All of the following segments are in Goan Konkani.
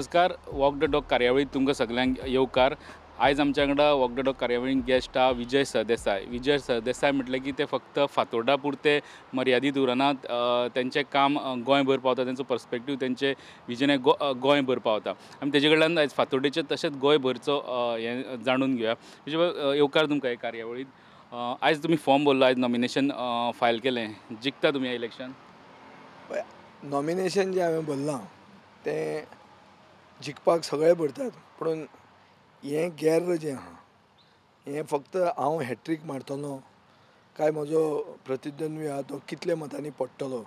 नमस्कार, वॉक the dog कार्यावळीत तुमकां सगल्यांक येवकार. आयज आमच्या वांगडा वॉक the dog कार्यावळींत गेस्ट आहा विजय सरदेसाय. विजय सरदेसाय म्हटलें की ते फक्त फातोर्डा पुरते मर्यादीत उरनात, तेंचें काम गोंयभर पावता, तेंचो पर्सपेक्टीव, तेंचें विजन गोंयभर पावता. आमी तेजे कडल्यान आयज फातोर्डेचें तशेंच गोंयभरचो हें जाणून घेवया. विजय, येवकार तुमकां हे कार्यावळींत. आयज तुमी फॉर्म भरलो, आयज नॉमिनेशन फायल केलें, जिखता तुमी हें इलेक्शन? नॉमिनेशन जें हांवें भरलां तें जिखपाक सगळे भरतात, पूण हें गेर्र जें आहा हें फक्त हांव हॅट्रीक मारतलो काय म्हजो प्रतिद्वंद्वी आहा तो कितले मतांनी पडटलो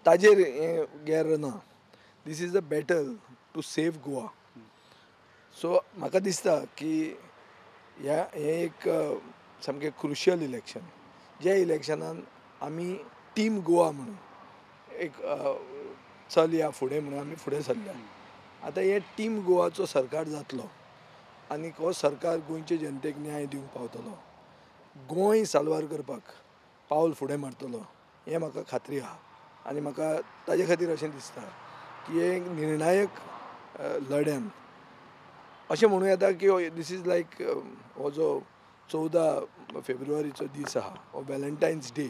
ताजेर हें गेर्र ना. This is a battle to save Goa. So म्हाका दिसता की ह्या हें एक सामकें क्रुशियल इलेक्शन, ज्या इलेक्शनान आमी टीम गोवा म्हणून एक चल या फुडें म्हणून आमी फुडें सरल्या. आतां हे टीम गोवाचो सरकार जातलो आनी हो सरकार गोंयचे जनतेक न्याय दिवंक पावतलो, गोंय साल्वार करपाक पावल फुडें मारतलो हें म्हाका खात्री आहा. आनी म्हाका ताजे खातीर अशें दिसता की हे निर्णायक लढ्यान अशें म्हणूं येता की this is लायक हो जो 14 फेब्रुवारीचो दीस आहा हो वॅलेंटायन्स डे,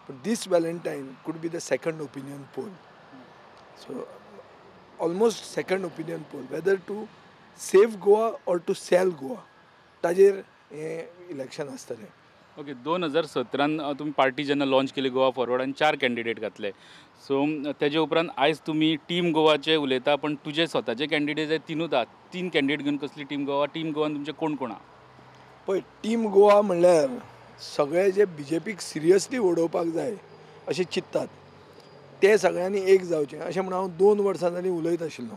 पूण this Valentine could be the second opinion poll. So almost second opinion poll, whether to save Goa or to sell Goa, ताजेर हें इलेक्शन आसतलें. ओके, 2017 तुमी पार्टी जेन्ना लॉन्च केली गोवा फॉरवर्ड आनी 4 कॅन्डिडेट घातले, सो तेजे उपरांत आयज तुमी टीम गोवाचे उलयता, पण तुजे स्वताचे कॅन्डिडेट जे तिनूच आहा, 3 कॅन्डिडेट घेवन कसली टीम गोवा? टीम गोवान तुमचे कोण कोण आहा? पळय, टीम गोवा म्हणल्यार सगळे जे बीजेपीक सिरियसली उडोवपाक जाय अशें चिंततात ते सगळ्यांनी एक जावचें अशें म्हणून हांव 2 वर्सां जालीं उलयत आशिल्लो.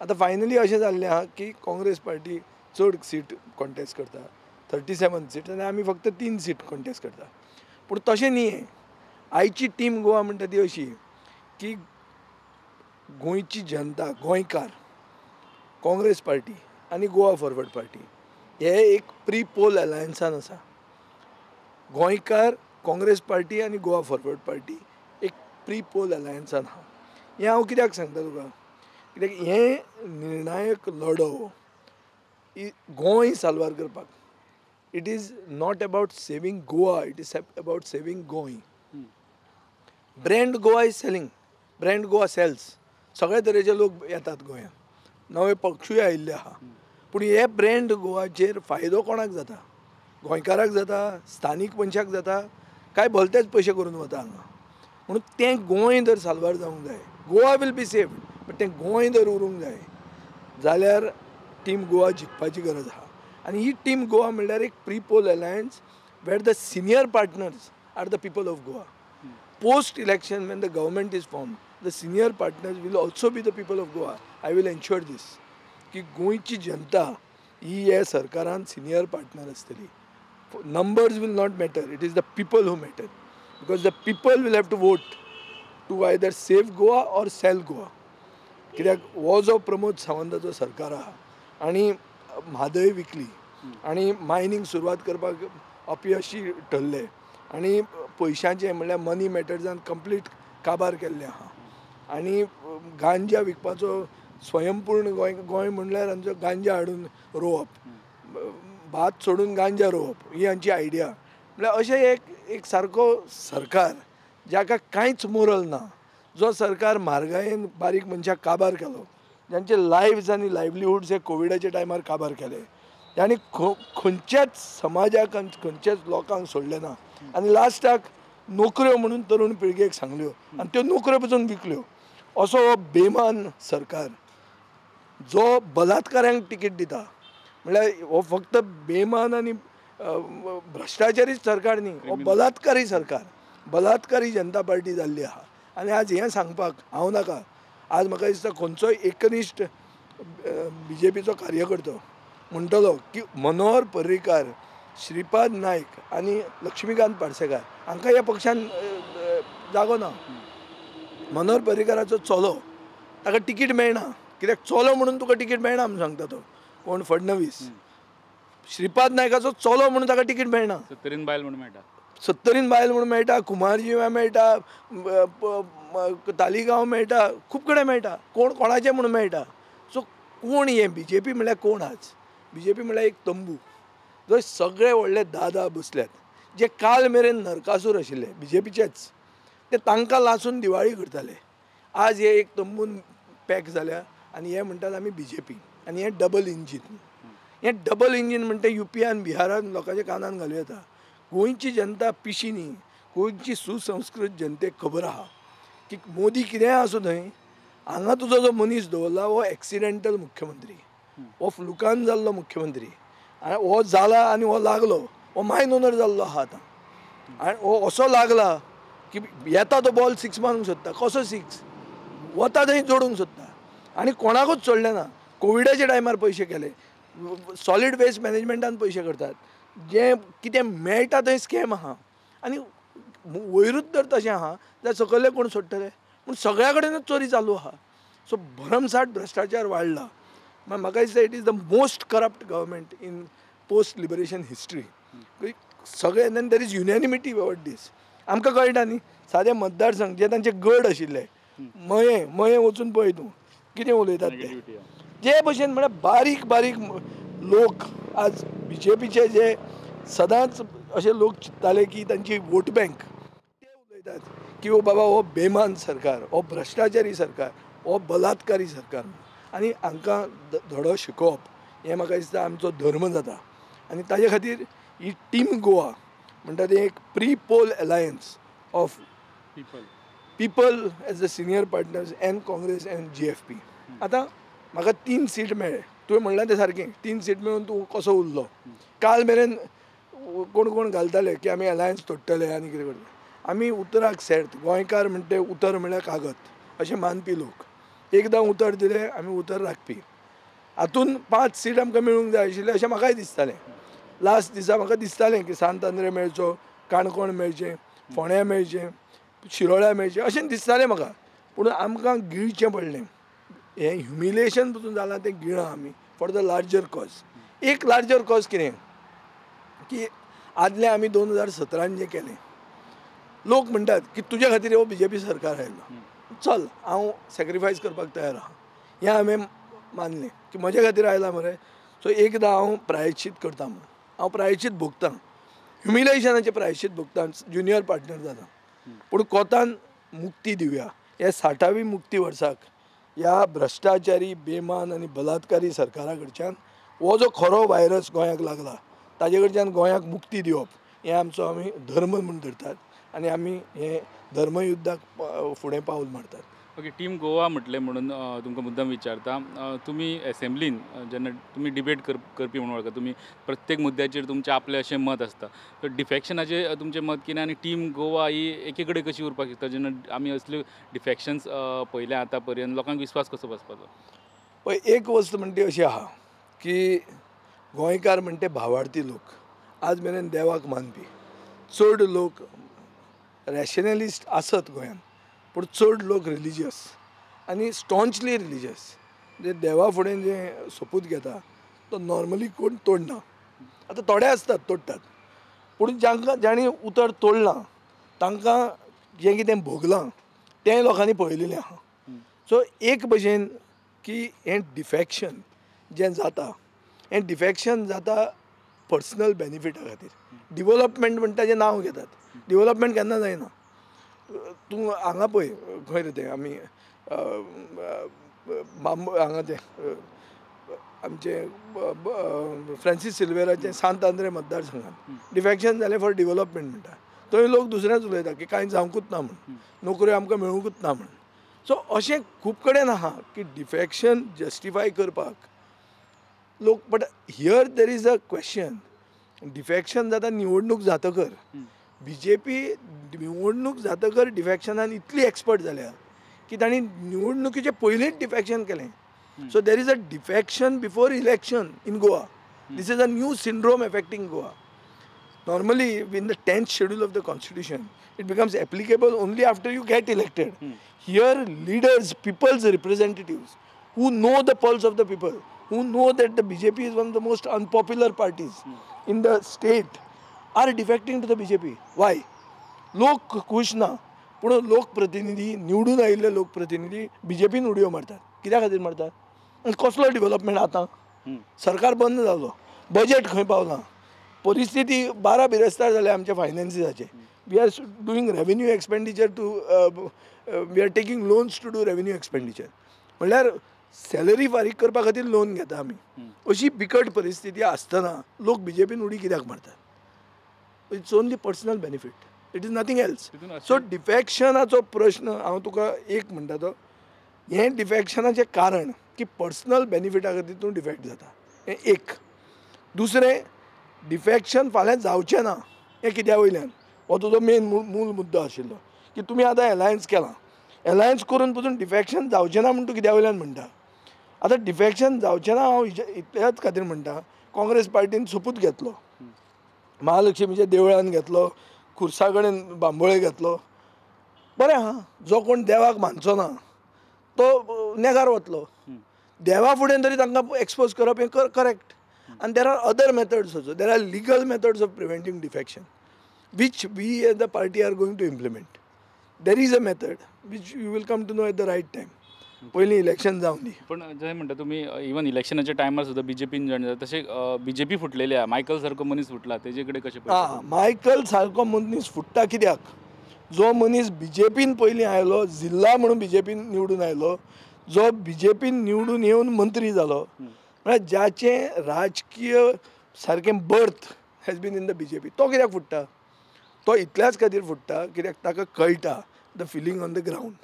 आतां फायनली अशें जाल्लें आहा की काँग्रेस पार्टी चड सीट कॉन्टेस्ट करता, 37 सीट, आनी आमी फक्त 3 सीट कॉन्टेस्ट करता. पूण तशें न्ही, आयची टीम गोवा म्हणटा ती अशी की गोंयची जनता, गोंयकार, काँग्रेस पार्टी आनी गोवा फॉरवर्ड पार्टी हे एक प्री पोल अलायन्सान आसा. गोंयकार, काँग्रेस पार्टी आनी गोवा फॉरवर्ड पार्टी एक प्री पोल अलायन्सान आहा. हें हांव कित्याक सांगता तुका, कित्याक हें निर्णायक लढो गोंय साल्वार करपाक. It is not about saving Goa, it is about saving Goa. Brand Goa is selling, brand Goa sells. सगळे तरेचे लोक येतात गोंयांत, नवे पक्षूय आयिल्ले आहा, पूण हे ब्रँड गोवाचेर फायदो कोणाक जाता? गोंयकाराक जाता, स्थानीक मनशाक जाता, काय भलतेच पयशे करून वता हांगा. म्हणून तें गोंय जर साल्वार जावंक जाय, Goa will be saved, but तें गोंय जर उरूंक जाय जाल्यार टीम गोवा जिखपाची गरज आहा. आनी ही टीम गोवा म्हणल्यार एक pre poll alliance where the senior partners are the people of Goa. Post election when the government is formed, the senior partners will also be the people of Goa. I will ensure this की गोंयची जनता ही ह्या सरकारान सिनियर पार्टनर आसतली. Numbers will not matter, it is the people who matter, because the people will have to vote to either save Goa or sell Goa. कित्याक हो जो प्रमोद सावंताचो सरकार आहा आनी म्हादय विकली आनी मायनींग सुरवात करपाक अपयशी ठरले आनी पयशांचें म्हणल्यार मनी मॅटर्सान कंप्लीट काबार केल्लें आहा आनी गांजा विकपाचो स्वयंपूर्ण गोंय, गोंय म्हणल्यार आमचो गांजा हाडून रोवप, भात सोडून गांजा रोवप ही आमची आयडिया. म्हणल्यार अशें एक सारको सरकार जाका कांयच मोरल ना, जो सरकार म्हारगायेन बारीक मनशाक काबार केलो, जांचे लायव्स आनी लायवलीहुड्स हे कोविडाच्या टायमार काबार केले, आनी खंयच्याच समाजाक खंयच्याच लोकांक सोडलें ना, आनी लास्टाक नोकऱ्यो म्हणून तरुण पिळगेक सांगल्यो आनी त्यो नोकऱ्यो पसून विकल्यो. असो हो बेमान सरकार जो बलात्कारांक तिकीट दिता, म्हणल्यार हो फक्त बेमान आनी भ्रश्टाचारीच सरकार न्ही, हो बलात्कारी सरकार, बलात्कारी जनता पार्टी जाल्ली आहा. आनी आज हें सांगपाक हांव नाका, आज म्हाका दिसता खंयचोय एकनिश्ठ बीजेपीचो कार्यकर्तो म्हणटलो की मनोहर पर्रीकार, श्रीपाद नायक आनी लक्ष्मीकांत पार्सेकार हांकां ह्या पक्षान जागो ना. मनोहर पर्रीकाराचो चलो, ताका तिकीट मेळना, कित्याक चलो म्हणून तुका तिकीट मेळना म्हणून सांगता तो कोण, फडणवीस. श्रीपाद नायकाचो चलो म्हणून ताका तिकीट मेळना, 70 बायल म्हणून मेळटा, 70 बायल म्हणून मेळटा, कुमारजीवा मेळटा, तालिगांव मेळटा, खूब कडेन मेळटा, कोण कोणाचें म्हणून मेळटा. सो कोण हें बी जे पी म्हणल्यार कोण? आज बी जे पी म्हणल्यार एक तंबू जंय सगळे व्हडले दादा बसल्यात, जे काल मेरेन नरकासूर आशिल्ले बी जे पीचेच, ते तांकां लासून दिवाळी करताले. आज हे एक तंबून पॅक जाल्या आनी हे म्हणटात आमी बी जे पी. आनी हें डबल इंजीन, हें डबल इंजीन म्हणटा युपीयान बिहारान लोकांच्या कानान घालूं येता. गोंयची जनता पिशी न्ही, गोंयची सुसंस्कृत जनतेक खबर आहा की मोदी कितेंय आसूं थंय, हांगा तुजो जो मनीस दवरला हो एक्सिडेंटल मुख्यमंत्री, हो फ्लुकान जाल्लो मुख्यमंत्री, आनी हो जाला आनी हो लागलो, हो मायन ओनर जाल्लो आहा आतां. आनी हो असो लागला की येता तो बॉल सिक्स मारूंक सोदता, कसो सिक्स वता थंय जोडूंक सोदता आनी कोणाकूच सोडलें ना. कोविडाच्या टायमार पयशे केले, सॉलीड वेस्ट मॅनेजमेंटान पयशे करतात, जें कितें मेळटा थंय स्कॅम आहा. आनी वयरूच जर तशें आहा जाल्यार सकयले कोण सोडटले? पूण सगळ्या कडेनूच चोरी चालू आहा. सो भरमसाठ भ्रश्टाचार वाडला. म्हाका दिसता it is the most corrupt government in post liberation history. सगळे then there is unanimity about this. आमकां कळटा न्ही, सादे मतदारसंघ जे तांचे गड आशिल्ले, मये मये वचून पळय तूं कितें उलयतात ते, जे भशेन म्हळ्यार बारीक बारीक लोक आज बी जे पीचे जे सदांच अशे लोक चिंत्ताले की तांची वोट बँक, ते उलयतात की हो बाबा हो बेमान सरकार, हो भ्रश्टाचारी सरकार, हो बलात्कारी सरकार. आनी हांकां धडो शिकोवप हें म्हाका दिसता आमचो धर्म जाता. आनी ताजे खातीर ही टीम गोवा म्हणटा तें एक pre poll alliance of people as the senior partners and Congress and G F P. आतां म्हाका 3 सीट मेळ्ळे, तुवें म्हणलां तें सारकें, 3 सीट मेळून तूं कसो उरलो? काल मेरेन कोण कोण घालताले की आमी अलायन्स तोडटले आनी कितें करतले. आमी उतराक सेर्त, गोंयकार म्हणटे उतर म्हळ्यार कागद अशें मानपी लोक. एकदां उतर दिलें आमी उतर राखपी. हातून 5 सीट आमकां मेळूंक जाय आशिल्लें अशें म्हाकाय दिसतालें. लास्ट दिसा म्हाका दिसतालें की सांत आंद्रे मेळचो, काणकोण मेळचें, फोंड्या मेळचें, शिरोळ्या मेळचें अशें दिसतालें म्हाका. पूण आमकां गिळचें पडलें. हें ह्युमिलिएशन पसून जालां तें गिळां आमी फॉर the larger cause. एक लार्जर कॉज कितें की आदलें आमी 2017 जें केलें, लोक म्हणटात की तुज्या खातीर हो बी जे पी सरकार आयलो, चल हांव सॅक्रिफायस करपाक तयार आहा. हें हांवें मानलें की म्हज्या खातीर आयला मरे, सो एकदां हांव प्रायश्चीत करता म्हूण. हांव प्रायश्चीत भोगतां, ह्युमिलिएशनाचें प्रायश्चीत भोगतां, ज्युनियर पार्टनर जाता, पूण कोतान मुक्ती दिवया. ह्या 60वी मुक्ती वर्साक ह्या भ्रश्टाचारी, बेमान आनी बलात्कारी सरकारा कडच्यान हो जो खरो व्हायरस गोंयाक लागला ताजे कडच्यान गोंयाक मुक्ती दिवप हें आमचो आमी धर्म म्हूण धरतात आनी आमी हें धर्मयुद्धाक फुडें पावल मारतात. ओके, टीम गोवा म्हटलें म्हणून तुमकां मुद्दम विचारता, तुमी एसेंब्लीन जेन्ना तुमी डिबेट करपी म्हणून वळखता, तुमी प्रत्येक मुद्द्याचेर तुमचें आपलें अशें मत आसता, तर डिफेक्शनाचें तुमचें मत कितें आनी टीम गोवा ही एके कडेन कशी उरपाक शकता जेन्ना आमी असल्यो डिफेक्शन्स पळयल्या आतां पर्यंत, लोकांक विस्वास कसो बसपाचो? पळय, एक वस्त म्हणटा अशी आहा की गोंयकार म्हणटे भावार्थी लोक, आज मेरेन देवाक मानपी चड लोक रॅशनलिस्ट आसत गोंयांत, पूण चड लोक रिलिजियस आनी स्टॉन्चली रिलिजियस. म्हणजे देवा फुडें जें सोपूत घेता तो नॉर्मली कोण तोडना. आतां थोडे आसतात तोडटात, पूण जांकां जांणी उतर तोडलां तांकां जें कितें भोगलां तें लोकांनी पळयलेलें आहा. सो एक भशेन की हें डिफेक्शन जें जाता, हें डिफेक्शन जाता पर्सनल बेनिफिटा खातीर. डिवलपमेंट म्हणटा जें नांव घेतात, डिवलपमेंट केन्ना जायना. तूं हांगा पळय, खंय रे तें आमी बांबो हांगा तें आमचें फ्रांसीस सिल्वेराचें सांत आंद्रे मतदारसंघात डिफेक्शन जालें फॉर डिवलपमेंट म्हणटा, थंय लोक दुसरेंच उलयता की कांय जावंकूच ना म्हूण, नोकऱ्यो आमकां मेळुंकूच ना म्हूण. सो अशें खूब कडेन आहा की डिफेक्शन जस्टिफाय करपाक लोक. But here there is a question, defection जाता निवडणूक जातकर, बी जे पी निवडणूक जातकर डिफेक्शनान इतली एक्सपर्ट जाल्या की तांणी निवडणुकीचे पयलींच डिफेक्शन केलें. So there is a defection before election in Goa. This is a new syndrome affecting Goa. Normally in the 10th schedule of the constitution it becomes applicable only after you get elected. Here leaders, people's representatives who know the pulse of the people, who know that the BJP is one of the most unpopular parties in the state, are defecting to the BJP. Why? लोक खुश ना, पूण लोकप्रतिनिधी, निवडून आयिल्ले लोकप्रतिनिधी बीजेपीन उडयो मारतात. कित्या खातीर मारतात? आनी कसलो डिवलपमेंट आतां? सरकार बंद जालो, बजेट खंय पावलां, परिस्थिती 12 बिरेस्तार जाल्या आमच्या फायनान्सीसाचे. We are doing revenue expenditure to we are taking loans to do revenue expenditure. म्हणल्यार सॅलरी फारीक करपा खातीर लोन घेता आमी. अशी बिकट परिस्थिती आसतना लोक बीजेपीन उडी कित्याक मारतात? It's only personal benefit, it is nothing else. So डिफॅक्शनाचो प्रश्न हांव तुका एक म्हणटा तो, हें डिफॅक्शनाचें कारण की पर्सनल बेनिफिटा खातीर तूं डिफॅक्ट जाता, हें एक. दुसरें, डिफॅक्शन फाल्यां जावचें ना हें कित्या वयल्यान, हो तुजो मेन मूल मुद्दो आशिल्लो की तुमी आतां एलायन्स केलां, एलायन्स करून पसून डिफॅक्शन जावचें ना म्हूण तूं कित्या वयल्यान म्हणटा? आतां डिफॅक्शन जावचें ना हांव इतल्याच खातीर म्हणटा, काँग्रेस पार्टीन सोपूत घेतलो, महालक्ष्मीच्या देवळान घेतलो, खुर्सा कडेन बांबोळे घेतलो. बरें आहा, जो कोण देवाक मानचो ना तो नेगार वतलो, देवा फुडें तरी तांकां एक्सपोज करप हें करेक्ट. आनी there are other methods also, there are legal methods of preventing defection which we as the party are going to implement. There is a method which you will come to know at the right time. पयलीं इलेक्शन जावन दी. पण जशें म्हणटा तुमी, इवन इलेक्शनाच्या टायमार सुद्दां बीजेपीन जॉयन जाता, तशें बीजेपी फुटलेली आहा, मायकल सारको मनीस फुटला, तेजे कडेन कशें? आं, मायकल सारको मनीस फुट्टा कित्याक? जो मनीस बीजेपीन पयलीं आयलो, जिल्ला म्हणून बीजेपीन निवडून आयलो, जो बीजेपीन निवडून येवन मंत्री जालो, म्हळ्यार जाचें राजकीय सारकें birth has been in the BJP, तो कित्याक फुट्टा? तो इतल्याच खातीर फुट्टा कित्याक ताका कळटा the feeling on the ground.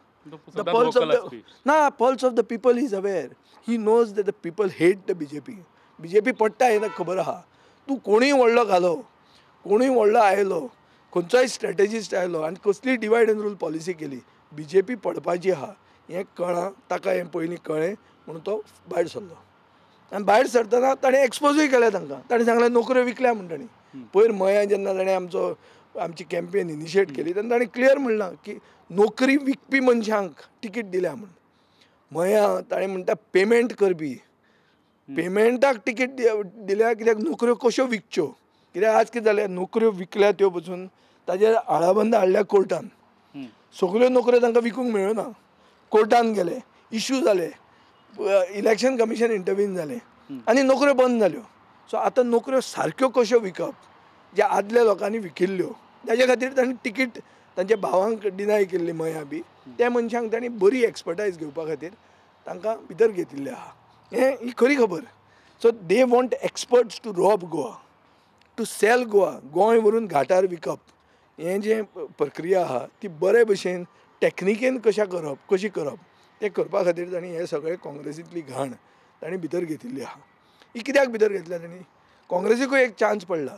The pulse of the ना pulse of the people is aware. He knows that the people hate the BJP. BJP पडटा हें ताका खबर आहा. तूं कोणूय व्हडलो घालो, कोणूय व्हडलो आयलो, खंयचोय स्ट्रेटजिस्ट आयलो आनी कसलीय डिवायड एंड रूल पॉलिसी केली, बीजेपी पडपाची आहा हें कळ्ळां ताका, हें पयलीं कळ्ळें म्हणून तो भायर सरलो. आनी भायर सरतना ताणें एक्सपोजूय केलें तांकां, ताणें सांगलें नोकऱ्यो विकल्या म्हूण ताणें. पयर मया जेन्ना ताणें आमचो आमची कॅम्पेन इनिशिएट केली तेन्ना ताणें क्लियर म्हणलां की नोकरी विकपी मनशांक तिकीट दिल्या म्हूण. मया ताणें म्हणटा पेमेंट करपी, पेमेंटाक तिकीट दिल्या कित्याक नोकऱ्यो कश्यो विकच्यो, कित्याक आज कितें जालें, नोकऱ्यो विकल्या त्यो पसून ताजेर आळाबंद हाडल्या कोर्टान. सगल्यो नोकऱ्यो तांकां विकूंक मेळ्ळ्यो ना, कोर्टान गेले, इशू जाले, इलेक्शन कमिशन इंटरवीन जालें आनी नोकऱ्यो बंद जाल्यो. सो आतां नोकऱ्यो सारक्यो कश्यो विकप, ज्या आदल्या लोकांनी विकिल्ल्यो ताजे खातीर तांणी तिकीट तांच्या भावांक डिनाय केल्ली मया बी, त्या मनशांक तांणी बरी एक्सपर्टायज घेवपा खातीर तांकां भितर घेतिल्लें आहा. हें ही खरी खबर. So they want experts to rob Goa, to sell Goa. Goa व्हरून घाटार विकप हें जें प्रक्रिया आहा ती बरे भशेन टॅक्निकेन कशा करप, कशी करप तें करपा खातीर तांणी हें सगळें काँग्रेसींतली घाण तांणी भितर घेतिल्ली आहा. ही कित्याक भितर घेतल्या तांणी? काँग्रेसीकूय एक चान्स पडला,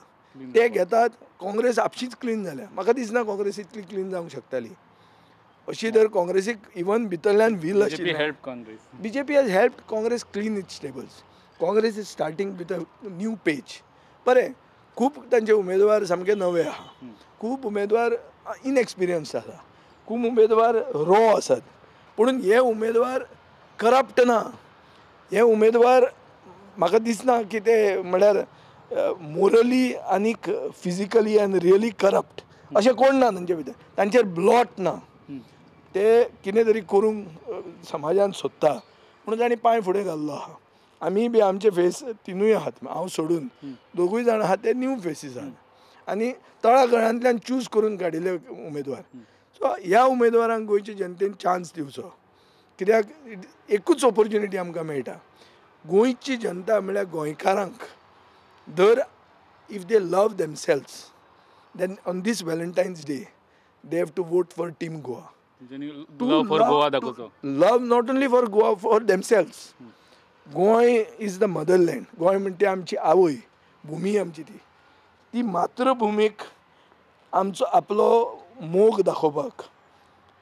ते घेतात. काँग्रेस आपशीच क्लीन जाल्या, म्हाका दिसना काँग्रेस इतली क्लीन जावंक शकताली. अशी तर काँग्रेसीक इवन भितरल्यान व्हील आशिल्लें. BJP has helped Congress clean its tables. Congress is starting with a new page. बरें, खूब तांचे उमेदवार सामके नवे आहा, खूब उमेदवार इनएक्सपिरियन्स आसा, खूब उमेदवार रॉ आसात, पूण हे उमेदवार करप्ट ना. हे उमेदवार म्हाका दिसना की ते म्हळ्यार मोरली आनीक फिजिकली आनी रियली करप्ट अशें कोण ना तांचे भितर, तांचेर ब्लॉट ना. ते कितें तरी करूंक समाजान सोदता म्हणून तांणी पांय फुडें घाल्लो आहा. आमी बी आमचे फेस तिनूय आहात, हांव सोडून दोगूय जाण आहात ते न्यू फेसीस आहात आनी तळागळांतल्यान चूज करून काडिल्ले उमेदवार. सो ह्या उमेदवारांक गोंयचे जनतेन चान्स दिवचो, कित्याक एकूच ऑपोर्च्युनिटी आमकां मेळटा. गोंयची जनता म्हळ्यार गोंयकारांक दर if they love themselves then on this Valentine's Day they have to vote for team Goa. Love not only for Goa, for themselves. Goa is the motherland. Goa म्हणटे आमची आवय भूमी, आमची ती ती मातृभुमीक आमचो आपलो मोग दाखोवपाक,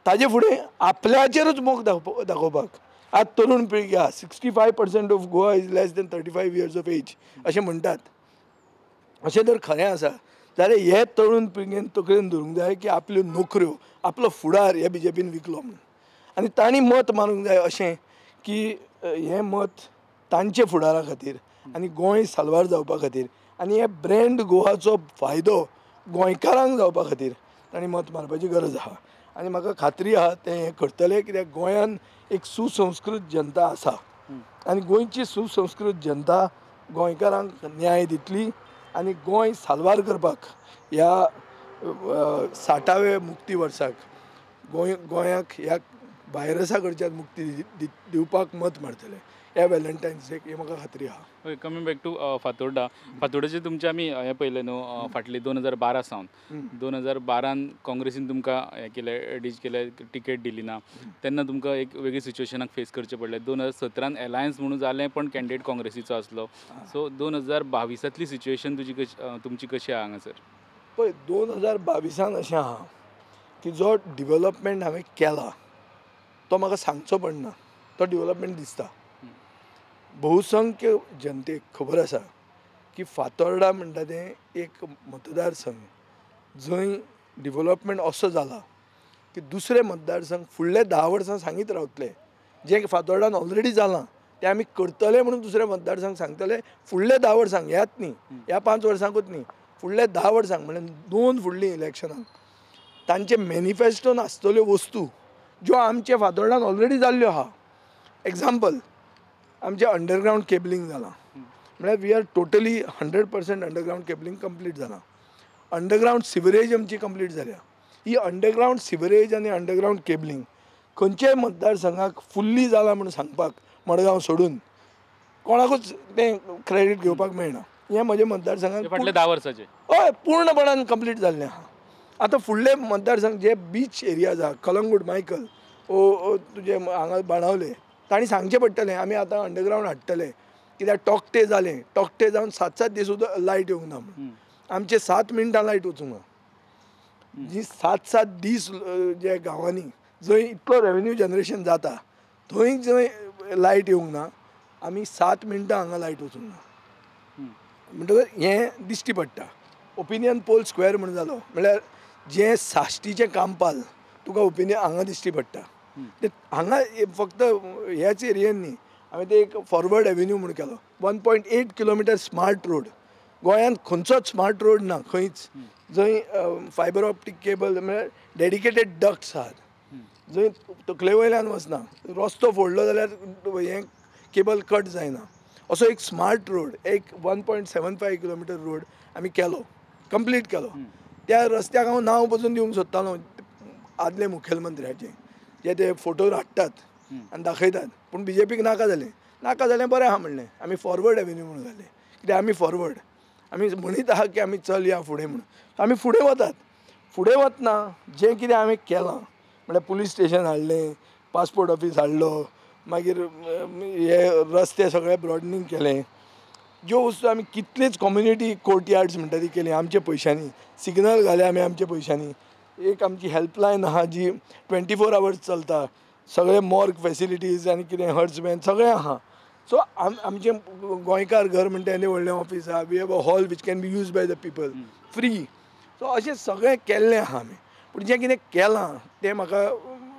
ताजे फुडें आपल्याचेरूच मोग दाखोवपाक. आज तरुण पिळगी आहा, 65% of Goa is less than 35 years of age अशें म्हणटात. अशें जर खरें आसा जाल्यार हे तरुण पिळगेन तकलेन धरूंक जाय की आपल्यो नोकऱ्यो, आपलो फुडार हे बीजेपीन विकलो म्हणून, आनी तांणी मत मारूंक जाय अशें की हें मत तांचे फुडारा खातीर आनी गोंय साल्वार जावपा खातीर आनी हे ब्रँड गोवाचो फायदो गोंयकारांक जावपा खातीर तांणी मत मारपाची गरज आहा. आनी म्हाका खात्री आहा ते हें करतले, कित्याक गोंयान एक सुसंस्कृत जनता आसा. आनी गोंयची सुसंस्कृत जनता गोंयकारांक न्याय दितली आनी गोंय साल्वार करपाक ह्या 60व्या मुक्ती वर्साक गोंयाक ह्या व्हायरसा कडच्यान मुक्ती दिवपाक मत मारतले ह्या व्हॅलेंटायन्स डेक, ही म्हाका खात्री आहा. Okay, coming back to Fatorda. फातोर्डाचें तुमचें आमी हें पळयलें न्हू फाटले 2012 सावन. 2012 काँग्रेसीन तुमकां हें केलें, डीच केलें, टिकेट दिली ना, तेन्ना तुमकां एक वेगळी सिच्युएशनाक फेस करचें पडलें. 2017 एलायन्स म्हणून जालें पण कॅन्डिडेट काँग्रेसीचो आसलो. सो 2022 सिच्युएशन तुजी तुमची कशी आहा हांगासर? पळय 2022 अशें आहा की जो डिवलपमेंट हांवें केला तो म्हाका सांगचो पडना, तो डिवलपमेंट दिसता. बहुसंख्य जनतेक खबर आसा की फातोर्डा म्हणटा तें एक मतदारसंघ जंय डिवलपमेंट असो जाला की दुसरे मतदारसंघ फुडले 10 वर्सां सांगीत रावतले जें फातोर्डान ऑलरेडी जालां तें आमी करतले म्हणून दुसरे मतदारसंघ सांगतले फुडले 10 वर्सांक, ह्याच न्ही, ह्या 5 वर्सांकूच न्ही, फुडले 10 वर्सांक म्हणल्यार 2 फुडलीं इलेक्शनां तांचे मॅनिफेस्टोन आसतल्यो वस्तू ज्यो आमचे फातोर्डान ऑलरेडी जाल्ल्यो आहा. एग्जाम्पल, आमचें अंडरग्रावंड केबलिंग जालां, म्हळ्यार we are totally 100% underground cabling complete जालां. अंडरग्रावंड सिवरेज आमची कंप्लीट जाल्या. ही अंडरग्रावंड सिवरेज आनी अंडरग्रावंड केबलिंग खंयच्याय मतदारसंघाक फुल्ली जालां म्हूण सांगपाक मडगांव सोडून कोणाकूच तें क्रेडीट घेवपाक मेळना. हें म्हजें मतदारसंघाक फाटले 10 वर्सांचें हय पूर्णपणान कंप्लीट जाल्लें आहा. आतां फुडले मतदारसंघ जे बीच एरियाज आहा, कलंगूट, मायकल ओ तुजे हांगा बाणावले, तांणी सांगचें पडटलें आमी आतां अंडरग्रावंड हाडटले, कित्याक टोकटे जालें, टोकटे जावन 7-7 दीस सुद्दां लायट येवंक ना म्हणून आमचे 7 मिनटां लायट वचूंक ना. जी 7-7 दीस जे गांवांनी जंय इतलो रेवेन्यू जनरेशन जाता थंय जंय लायट येवंक ना, आमी 7 मिनटां हांगा लायट वचूंक ना. म्हणटकच हें दिश्टी पडटा. ओपिनियन पोल स्क्वेअर म्हूण जालो, म्हळ्यार जें साश्टीचें कांपाल तुका ओपिनियन हांगा दिश्टी पडटा. ते हांगा फक्त ह्याच एरियेन न्ही, हांवें ते एक फॉरवर्ड एव्हेन्यू म्हूण केलो, 1.8 किलोमिटर स्मार्ट रोड. गोंयांत खंयचोच स्मार्ट रोड ना खंयच, जंय फायबर ऑप्टीक केबल म्हळ्यार डेडिकेटेड डक्ट्स आहात, जंय तकले वयल्यान वचना, रस्तो फोडलो जाल्यार हें केबल कट जायना, असो एक स्मार्ट रोड, एक 1.75 किलोमिटर रोड आमी केलो, कंप्लीट केलो. त्या रस्त्याक हांव नांव पसून दिवंक सोदतालो आदले मुखेलमंत्र्याचें, जे ते फोटो हाडटात आनी दाखयतात, पूण बीजेपीक नाका जालें. नाका जालें बरें आहा म्हणलें, आमी फॉरवर्ड एव्हेन्यू म्हणून घालें, कित्याक आमी फॉरवर्ड, आमी म्हणीत आहा की आमी चल या फुडें म्हणून, आमी फुडें वतात. फुडें वतना जें कितें हांवें केलां म्हळ्यार पुलीस स्टेशन हाडलें, पासपोर्ट ऑफीस हाडलो, मागीर हे रस्ते सगळे ब्रॉडनींग केलें, ज्यो वस्तू आमी कितलीच कम्युनिटी कोर्टयार्ड्स म्हणटा ती केली आमच्या पयशांनी, सिग्नल घाले आमी आमच्या पयशांनी, एक आमची हेल्पलायन आहा जी 24 आवर्स चलता, सगळे मॉर्ग फेसिलिटीज आनी कितें हर्ट्समॅन सगळें आहा. सो आमचें गोंयकार घर म्हणटा तें व्हडलें ऑफीस आहा, we have a hall which can be use by the people free. So अशें सगळें केल्लें आहा आमी, पूण जें कितें केलां तें म्हाका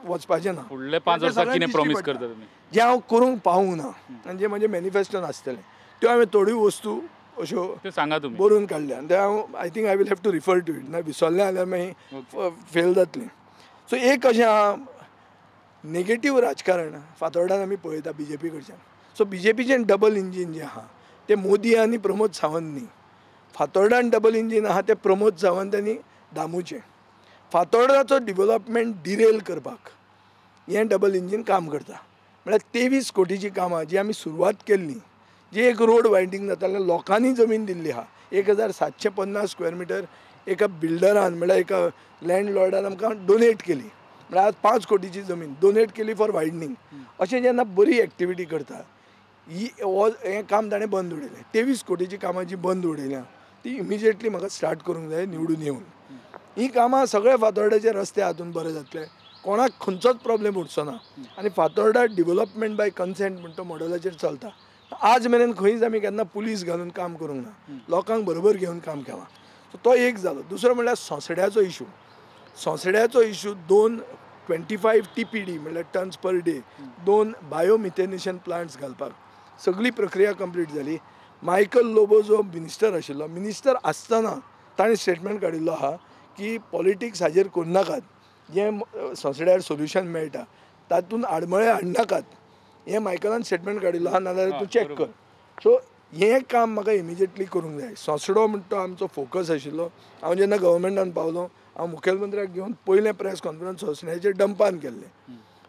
वचपाचें ना. फुडले 5 वर्सां कितें प्रॉमीस करता तुमी? जें हांव करूंक पावूंक ना आनी जें म्हजें मॅनिफेस्टोन आसतलें त्यो हांवें थोड्यो वस्तू अश्यो सांगा तुमी बरोवन काडल्या आनी तें हांव I think I will have to refer to it, ना विसरलें जाल्यार मागीर फेल जातलें. सो एक अशें आहा नेगेटीव राजकारण फातोर्डान आमी पळयता बीजेपी कडच्यान. सो बीजेपीचें डबल इंजीन जें आहा तें मोदी आनी प्रमोद सावंत न्ही, फातोर्डान डबल इंजीन आहा तें प्रमोद सावंत आनी दामूचें. फातोर्डाचो डिवलपमेंट डिरेल करपाक हें डबल इंजीन काम करता. म्हळ्यार 23 कोटीचीं कामां जी आमी सुरवात केल्ली, जी एक रोड वायंडींग जातालें, लोकांनी जमीन दिल्ली आहा, 1750 स्क्वेअर मिटर एका बिल्डरान म्हळ्यार एका लँडलॉर्डान आमकां डोनेट केली, म्हळ्यार आज 5 कोटीची जमीन डोनेट केली फॉर वायडनींग. अशें जेन्ना बरी एक्टिविटी करता ही हें काम ताणें बंद उडयलें. 23 कोटीचीं कामां जी बंद उडयल्या ती इमिजिएटली म्हाका स्टार्ट करूंक जाय निवडून येवन. ही कामां सगळे फातोर्डाचे रस्ते हातून बरे जातले, कोणाक खंयचोच प्रॉब्लेम उरचो ना. आनी फातोर्डा डिवलपमेंट बाय कन्सेंट म्हणटा मॉडलाचेर चलता. आज मेरेन खंयच आमी केन्ना पुलीस घालून काम करूंक ना, लोकांक बरोबर घेवन काम केलां. सो तो एक जालो. दुसरो म्हणल्यार सोंसड्याचो इशू. सोंसड्याचो इशू 2 25 TPD म्हणल्यार tons per day, 2 biomethanation plants घालपाक सगळी प्रक्रिया कंप्लीट जाली. मायकल लोबो जो मिनिस्टर आशिल्लो, मिनिस्टर आसतना ताणें स्टेटमेंट काडिल्लो आहा की पॉलिटिक्स हाजेर करनाकात, जें सोंसड्यार सोल्युशन मेळटा तातूंत आडमळे हाडनाकात, हें मायकलान स्टेटमेंट काडिल्लो आहा, नाजाल्यार तूं चॅक कर. सो हें काम म्हाका इमिजिएटली करूंक जाय. सोसडो म्हणटा तो आमचो फोकस आशिल्लो. हांव जेन्ना गव्हर्मेंटान पावलो, हांव मुखेलमंत्र्याक घेवन पयलें प्रेस कॉन्फरन्स सोसण्याचेर डंपान केल्लें.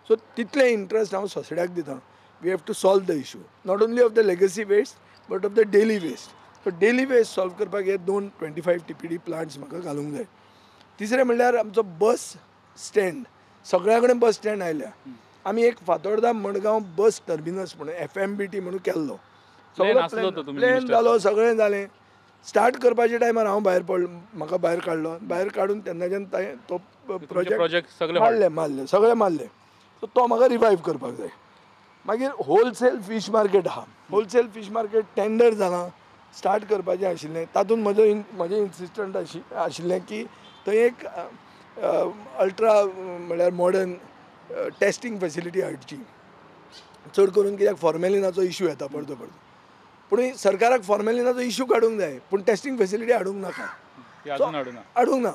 सो तितलें इंट्रस्ट हांव सोसड्याक दितां. We have to solve the issue not only of the legacy waste but of the daily waste. So daily waste solve करपाक हे दोन 25 TPD plants म्हाका घालूंक जाय. तिसरें म्हणल्यार आमचो बस स्टँड, सगळ्या कडेन बस स्टँड आयल्या. आमी एक फातोर्डा मडगांव बस टर्मिनस म्हणून FMBT म्हणून केल्लो. सगळो प्लॅन जालो, सगळें जालें. स्टार्ट करपाच्या टायमार हांव भायर पडलो, म्हाका भायर काडलो. भायर काडून तेन्नाच्यान तो प्रोजेक्ट मारले मारले सगळे मारले. सो तो म्हाका रिवायव करपाक जाय. मागीर होलसेल फीश मार्केट आहा. होलसेल फीश मार्केट टेंडर जालां, स्टार्ट करपाचें आशिल्लें. तातूंत म्हजो म्हजें इन्सिस्टंट आशिल्लें की थंय एक अल्ट्रा म्हणल्यार मॉडर्न टेस्टींग फेसिलिटी हाडची, चड करून कित्याक फॉर्मेलिनाचो इशू येता परतो परतो. पूण सरकाराक फॉर्मेलिनाचो इशू काडूंक जाय, पूण टेस्टींग फेसिलिटी हाडूंक नाका, हाडूंक ना.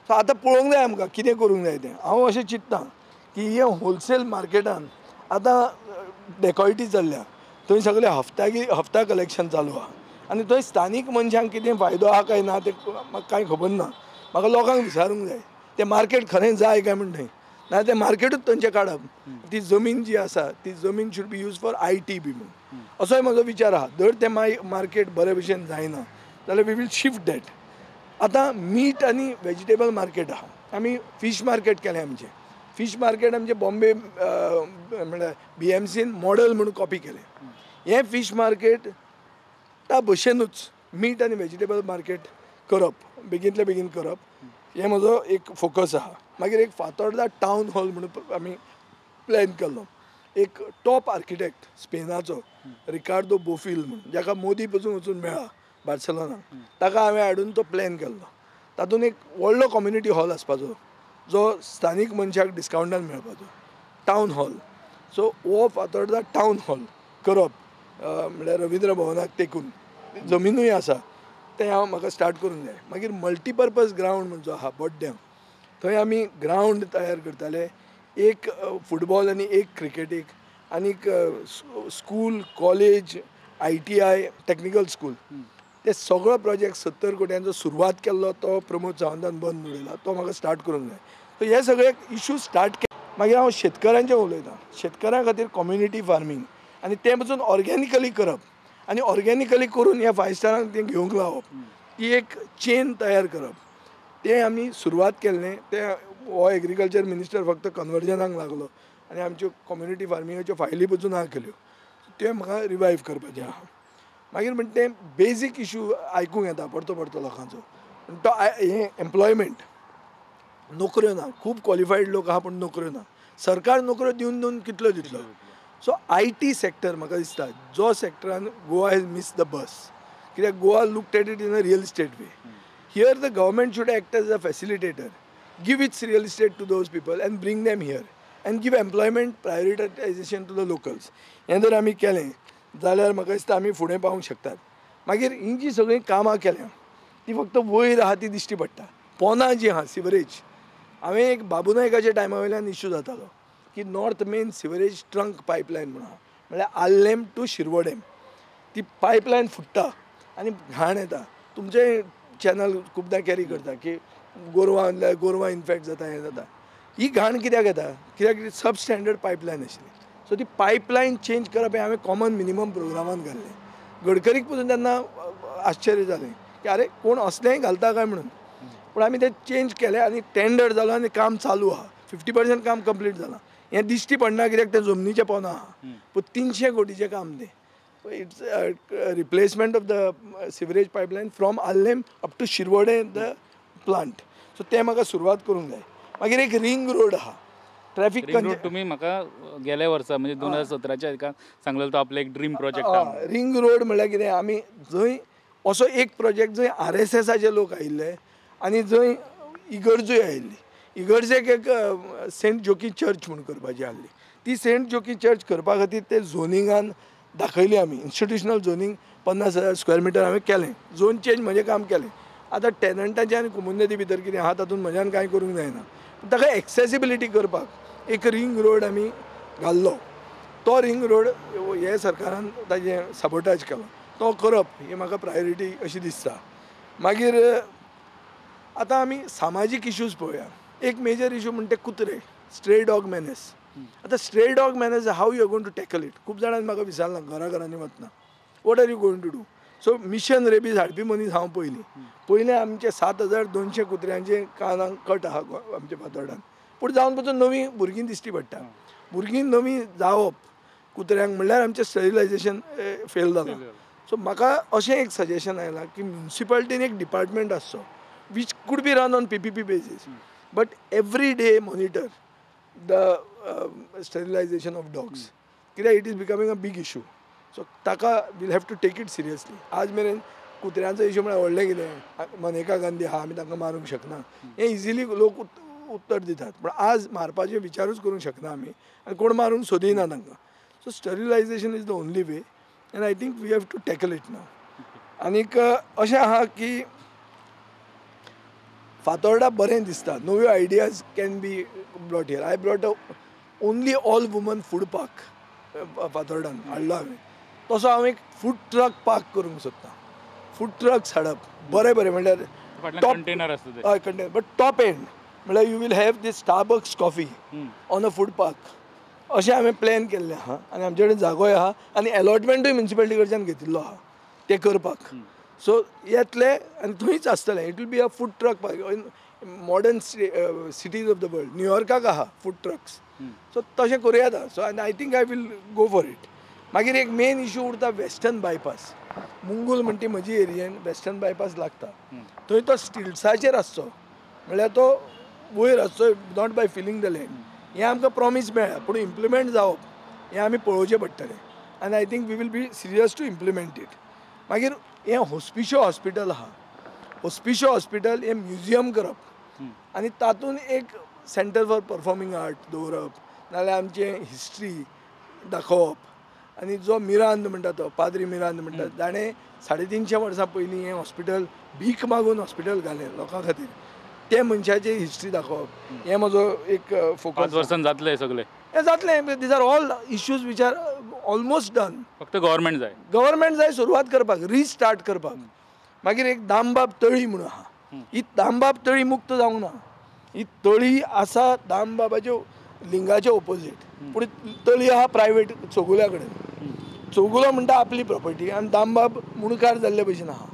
सो आतां पळोवंक जाय आमकां कितें करूंक जाय तें. हांव अशें चिंत्ता की हे होलसेल मार्केटान आतां डेकॉयटी चल्ल्या, थंय सगळे हफ्ता कलेक्शन चालू आहा आनी थंय स्थानीक मनशांक कितें फायदो आहा काय ना तें म्हाका कांय खबर ना. म्हाका लोकांक विचारूंक जाय तें मार्केट खरें जाय काय म्हण थंय, ना तें मार्केटूच थंयचें काडप. ती जमीन जी आसा ती जमीन should be use for IT बी म्हणून असोय म्हजो विचार आहा. जर तें मार्केट बरे भशेन जायना जाल्यार we will shift that. आतां मीट आनी वेजिटेबल मार्केट आहा. आमी फीश मार्केट केलें आमचें. फीश मार्केट आमचें बॉम्बे म्हणल्यार BMCन मॉडल म्हणून कॉपी केलें. हें फीश मार्केट त्या भशेनूच मीट आनी वेजिटेबल मार्केट करप, बेगीनतले बेगीन करप, हें म्हजो एक फोकस आहा. मागीर एक फातोर्डा टावन हॉल म्हणून आमी प्लॅन केल्लो. एक टॉप आर्किटेक्ट स्पेनाचो रिकार्डो बोफील म्हणून, जाका मोदी पसून वचून मेळ्ळा बार्सेलोना, ताका हांवें हाडून तो प्लॅन केल्लो. तातूंत एक व्हडलो कम्युनिटी हॉल आसपाचो जो स्थानीक मनशाक डिस्कावंटान मेळपाचो, टावन हॉल. सो हो फातोर्डा टावन हॉल करप म्हणल्यार रविंद्र भवनाक तेकून जमिनूय आसा, तें हांव म्हाका स्टार्ट करूंक जाय. मागीर मल्टीपर्पज ग्रावंड म्हणचो आहा बोड्ड्यां, थंय आमी ग्रावंड तयार करताले, एक फुटबॉल आनी एक क्रिकेटीक, आनीक school, college, ITI, technical school, ते सगळो प्रोजेक्ट 70 कोट्यांचो सुरवात केल्लो तो प्रमोद सावंतान बंद उडयला, तो म्हाका स्टार्ट करूंक जाय. सो हे सगळे इशू स्टार्ट केले. मागीर हांव शेतकारांचें उलयतां. शेतकारां खातीर कम्युनिटी फार्मींग आनी तें पसून ऑर्गेनिकली करप आनी ऑर्गेनिकली करून ह्या 5 स्टारांक तें घेवंक लावप, ती एक चेन तयार करप, तें आमी सुरवात केल्लें. तें हो एग्रीकल्चर मिनिस्टर फक्त कन्वर्जनाक लागलो आनी आमच्यो कम्युनिटी फार्मिंगाच्यो फायली पसून ना केल्यो, त्यो म्हाका रिवायव करपाचें आहा. मागीर म्हणटा तें बेजीक इशू आयकूंक येता परतो परतो लोकांचो, तो हें एम्प्लॉयमेंट, नोकऱ्यो ना, खूब क्वॉलिफायड लोक आहा पूण नोकऱ्यो ना. सरकार नोकऱ्यो दिवन दिवन कितल्यो दितलो. सो IT sector म्हाका दिसता जो सेक्टरान Goa has miss the bus, कित्याक Goa looked at it in a real estate way. Here the government should act as a facilitator, give its real estate to those people and bring them here and give employment prioritisation to the locals. हें जर आमी केलें जाल्यार म्हाका दिसता आमी फुडें पावूंक शकतात. मागीर हीं जीं सगळीं कामां केल्यां ती फक्त वयर आहा ती दिश्टी पडटा. पोना जी आहा सिवरेज, हांवें एक बाबू नायकाच्या टायमा वयल्यान इशू जातालो की north main sewerage trunk pipeline म्हणून आहा, म्हणल्यार आल्लेम टू शिरवडेम ती पायपलायन फुट्टा आनी घाण येता. तुमचें चॅनल खुबदां कॅरी करता की गोरवां गोरवां इन्फेक्ट जाता, हें जाता. ही घाण कित्याक येता? कित्याक सब स्टँडर्ड पायपलायन आशिल्ली. सो ती पायपलायन चेंज करप हें हांवें कॉमन मिनिमम प्रोग्रामान घाल्लें. गडकरीक पसून तेन्ना आश्चर्य जालें की आरे कोण असलेंय घालता काय म्हणून, पूण आमी तें चेंज केलें आनी टेंडर जालो आनी काम चालू आहा. 50% काम कंप्लीट जालां. हें दिश्टी पडना कित्याक तें जमनीचें पोना आहा, पूण 300 कोटीचें काम तें. It's replacement of the sewerage pipeline from Arlem up to Shirvode the plant. So तें म्हाका सुरवात करूंक जाय. मागीर एक रिंग रोड आहा, ट्रॅफिक रिंग रोड. तुमी म्हाका गेल्या वर्सा म्हणजे 2017च्या हाका सांगलेलो तो आपलो एक ड्रीम प्रोजेक्ट. रिंग रोड म्हणल्यार कितें, आमी जंय असो एक प्रोजेक्ट जंय RSSाचे लोक आयिल्ले आनी जंय इगर्जूय आयिल्ली. इगर्जेक एक सेंट जोकी चर्च म्हूण करपाची आहली. ती सेंट जोकी चर्च करपा खातीर ते झोनिंगान दाखयली आमी, इन्स्टिट्युशनल झोनींग 50,000 स्क्वेअर मिटर हांवें केलें. झोन चेंज म्हजें काम केलें. आतां टेनंटाचें आनी कोमुनिदादी भितर कितें आहा तातूंत म्हज्यान कांय करूंक जायना, पूण ताका एक्सेसिबिलिटी करपाक एक रिंग रोड आमी घाल्लो. तो रिंग रोड हे सरकारान ताजें सबोटाज केलो, तो करप ही म्हाका प्रायोरिटी अशी दिसता. मागीर आतां आमी सामाजीक इश्यूज पळोवया. एक मेजर इशू म्हणटा कुत्रे, स्ट्रे डॉग मेनेस. आतां stray dog menace how you are going to tackle it? खूब जाणांनी म्हाका विचारलां घरा घरांनी वतना, what are you going to do? So mission rabies हाडपी मनीस हांव पयलीं. पयलें आमचे 7200 कुत्र्यांचे कानाक कट आहा आमच्या फातोर्डान, पूण जावन पसून नवीं भुरगीं दिश्टी पडटा. भुरगीं नवीं जावप कुत्र्यांक म्हणल्यार आमचें स्टरिलायजेशन फेल जालां. सो म्हाका अशें एक सजेशन आयलां की म्युनिसिपालिटीन एक डिपार्टमेंट आसचो which could be run on PPP basis, but every day monitor the sterilisation of dogs, कित्याक it is becoming a big issue. So ताका we'll have to take it seriously. आज मेरेन कुत्र्यांचो इशू म्हळ्यार व्हडलें कितें, मनेका गांधी आहा आमी तांकां मारूंक शकना, हें इजिली लोक उत्तर दितात, पूण आज मारपाचे विचारूच करूंक शकना आमी आनी कोण मारूंक सोदिना तांकां. So sterilisation is the only way and I think we have to tackle it now. आनीक अशें आहा की फातोर्डा बरें दिसता, नव्यो ideas can be brought here. I brought a only all woman food park फातोर्डान हाडलो हांवें, तसो हांव एक फूड ट्रक पार्क करूंक सोदतां. फूड ट्रक्स हाडप बरें बरें म्हणल्यार टॉप कंटेनर आसता ते, हय कंटेनर, बट टॉप एंड म्हणल्यार you will have this Starbucks coffee on a food park, अशें हांवें प्लॅन केल्लें आहा आनी आमचे कडेन जागोय आहा आनी एलॉटमेंटूय म्युनिसिपालिटी कडच्यान घेतिल्लो आहा तें करपाक. सो येतले आनी थंयच आसतलें. It will be a food truck park in modern cities of the world. न्यूयॉर्काक आहा फूड ट्रक्स. सो तशें करूं येता. सो आनी I think I will go for it. मागीर एक मेन इशू उरता वेस्टर्न बायपास. मुंगूल म्हणटी म्हजी एरियेन वेस्टर्न बायपास लागता, थंय तो स्टिल्साचेर आसचो, म्हणल्यार तो वयर आसचो, not by filling the land. हें आमकां प्रॉमीस मेळ्ळा, पूण इम्प्लिमेंट जावप हें आमी पळोवचें पडटलें आनी I think we will be serious to implement it. मागीर हें होस्पिशो हॉस्पिटल आहा, होस्पिशो हॉस्पिटल हें म्युजियम करप आनी तातूंत एक सेंटर फॉर परफॉर्मींग आर्ट दवरप, नाजाल्यार आमचें हिस्ट्री दाखोवप. आनी जो मिरांद म्हणटा तो पाद्री मिरांद म्हणटा, जाणें 350 वर्सां पयलीं हें हॉस्पिटल भीक मागून हॉस्पिटल घालें लोकां खातीर, ते मनशाची हिस्ट्री दाखोवप हें म्हजो एक फोकस. 5 वर्सां जातलें सगळें हें जातलें. These are all issues which are almost done. फक्त गव्हर्मेंट जाय, गव्हर्मेंट जाय सुरवात करपाक, रिस्टार्ट करपाक. मागीर एक दामबाब तळी म्हणून आहा, ही दामबाब तळी मुक्त जावंक ना. ही तळी आसा दामबाबाच्या लिंगाच्या ओपोजीट, पूण तळी आहा प्रायवेट चौगुल्या कडेन. चौगुलो म्हणटा आपली प्रॉपर्टी आनी दामबाब मुणकार जाल्ले भशेन आहा,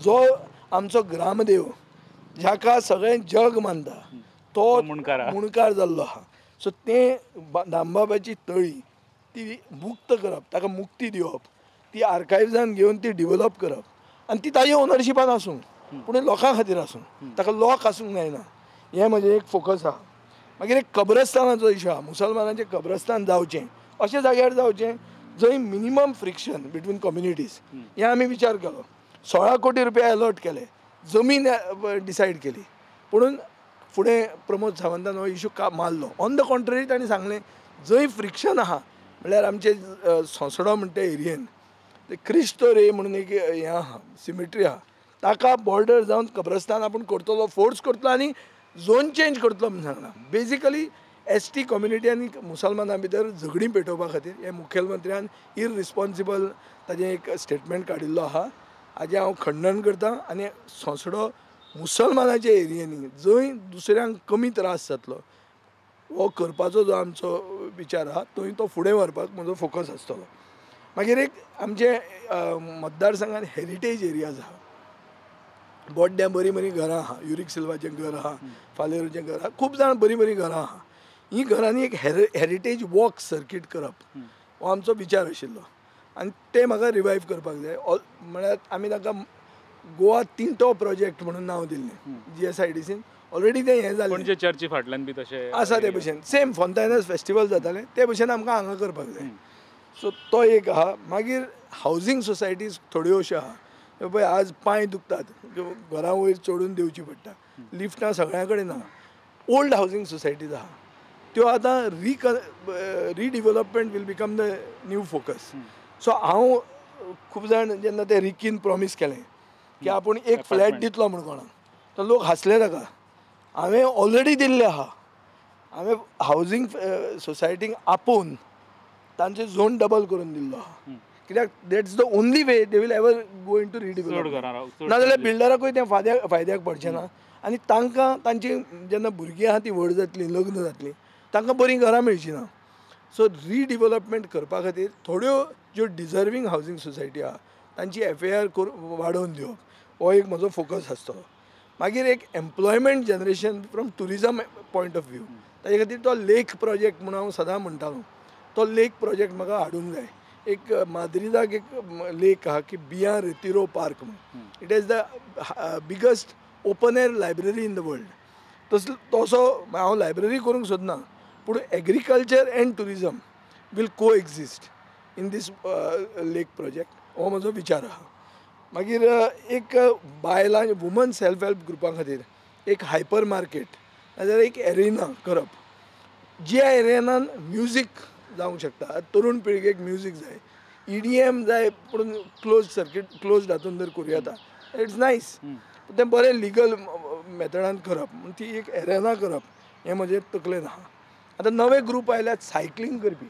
जो आमचो ग्रामदेव जाका सगळें जग मानता तो मुणकार जाल्लो आहा. सो तें दामबाबाची तळी ती मुक्त करप, ताका मुक्ती दिवप, ती आर्कायव्सान घेवन ती डिवलप करप आनी ती ताजी ओनरशिपान आसूं, पूण लोकां खातीर आसूं, ताका लोक आसूंक जायना, हें म्हजें एक फोकस आहा. मागीर एक कब्रस्तानाचो इशू आहा, मुसलमानांचें कब्रस्तान जावचें अशें जाग्यार जावचें जंय मिनिमम फ्रिक्शन बिटवीन कम्युनिटीज, हें आमी विचार केलो. 16 कोटी रुपया एलॉट केले, जमीन डिसायड केली, पुणून फुडें प्रमोद सावंतान हो इशू मारलो. ऑन the contrary ताणें सांगलें जंय फ्रिक्शन आहा म्हणल्यार आमचे सोंसडो म्हणटा एरियेन ते क्रिस्तो रे म्हणून एक हें आहा, सिमेट्री आहा, ताका बॉर्डर जावन कब्रस्तान आपूण करतलो, फोर्स करतलो आनी झोन चेंज करतलो म्हूण सांगलां. बेजिकली एस टी कम्युनिटी आनी मुसलमानां भितर झगडीं पेटोवपा खातीर हे मुखेलमंत्र्यान इररिस्पॉन्सिबल ताजें एक स्टेटमेंट काडिल्लो आहा, हाजें हांव खंडन करता. आनी सोंसडो मुसलमानाच्या एरियेंनी जंय दुसऱ्यांक कमी त्रास जातलो हो करपाचो जो आमचो विचार आहा थंय तो फुडें व्हरपाक म्हजो फोकस आसतलो. मागीर एक आमचे मतदारसंघान हेरिटेज एरियाज आहा, बोड्ड्यां बरीं बरीं घरां आहा, युरीक सिल्वाचें घर आहा, फालेरोचें घर आहा, खूब जाण बरीं बरीं घरां आहा. ही घरांनी एक हेरिटेज वॉक सर्कीट करप हो आमचो विचार आशिल्लो आनी तें म्हाका रिवायव करपाक जाय. म्हळ्यार आमी तांकां गोवा तिंटो प्रोजेक्ट म्हणून नांव दिल्लें GSIDCन ऑलरेडी तें हें जालें. पणजे चर्ची फाटल्यान बी तशें आसा ते भशेन सेम फोंतायनस फेस्टिवल जातालें ते भशेन आमकां हांगा करपाक जाय. सो तो एक आहा. मागीर हावजींग सोसायटीज थोड्यो अश्यो आहा पळय आज पांय दुखतात, घरा वयर चडून देंवची पडटा, लिफ्टां सगळ्यां कडेन ना. ओल्ड हावजींग सोसायटीज आहा त्यो आतां redevelopment will become the new focus. So हांव खूब जाण जेन्ना ते रिकीन प्रॉमीस केलें की आपूण एक फ्लॅट दितलो म्हूण कोणाक, तर लोक हांसले ताका. हांवें ऑलरेडी दिल्लें आहा, हांवें हावजींग सोसायटींक आपोवन तांचे झोन डबल करून दिल्लो आहा. कित्याक that's the only way they will ever go into redevelopment. नाजाल्यार बिल्डराकूय तें फायद्याक पडचें ना आनी तांकां तांची जेन्ना भुरगीं आहा ती व्हड जातलीं, लग्न जातलीं, तांकां बरीं घरां मेळचीं ना. सो रिडिवलपमेंट करपा खातीर थोड्यो ज्यो डिजर्वींग हावजींग सोसायटी आहा तांची FAR वाडोवन दिवप हो एक म्हजो फोकस आसतलो. मागीर एक employment generation from tourism point of view, ताजे खातीर तो लेक प्रोजेक्ट म्हूण हांव सदां म्हणटालो, तो लेक प्रोजेक्ट म्हाका हाडूंक जाय. एक माद्रिदाक एक लेक आहा की बियां रेतिरो पार्क म्हूण, it is the biggest open air library in the world. तसलो तसो हांव लायब्ररी करूंक सोदना, पूण agriculture and tourism will coexist in this lake project हो म्हजो विचार आहा. मागीर एक बायलां वुमन सेल्फ हेल्प ग्रुपां खातीर एक हायपर मार्केट नाजाल्यार एक एरिना करप, ज्या एरिनान म्युजीक जावंक शकता. तरुण पिळगेक म्युजीक जाय, EDM जाय, पूण क्लोज सर्कीट क्लोज हातून जर करूं येता it's nice, तें बरें लिगल मेथडान करप, ती एक एरेना करप हें म्हजें तकलेन आहा. आतां नवे ग्रूप आयल्यात सायकलींग करपी,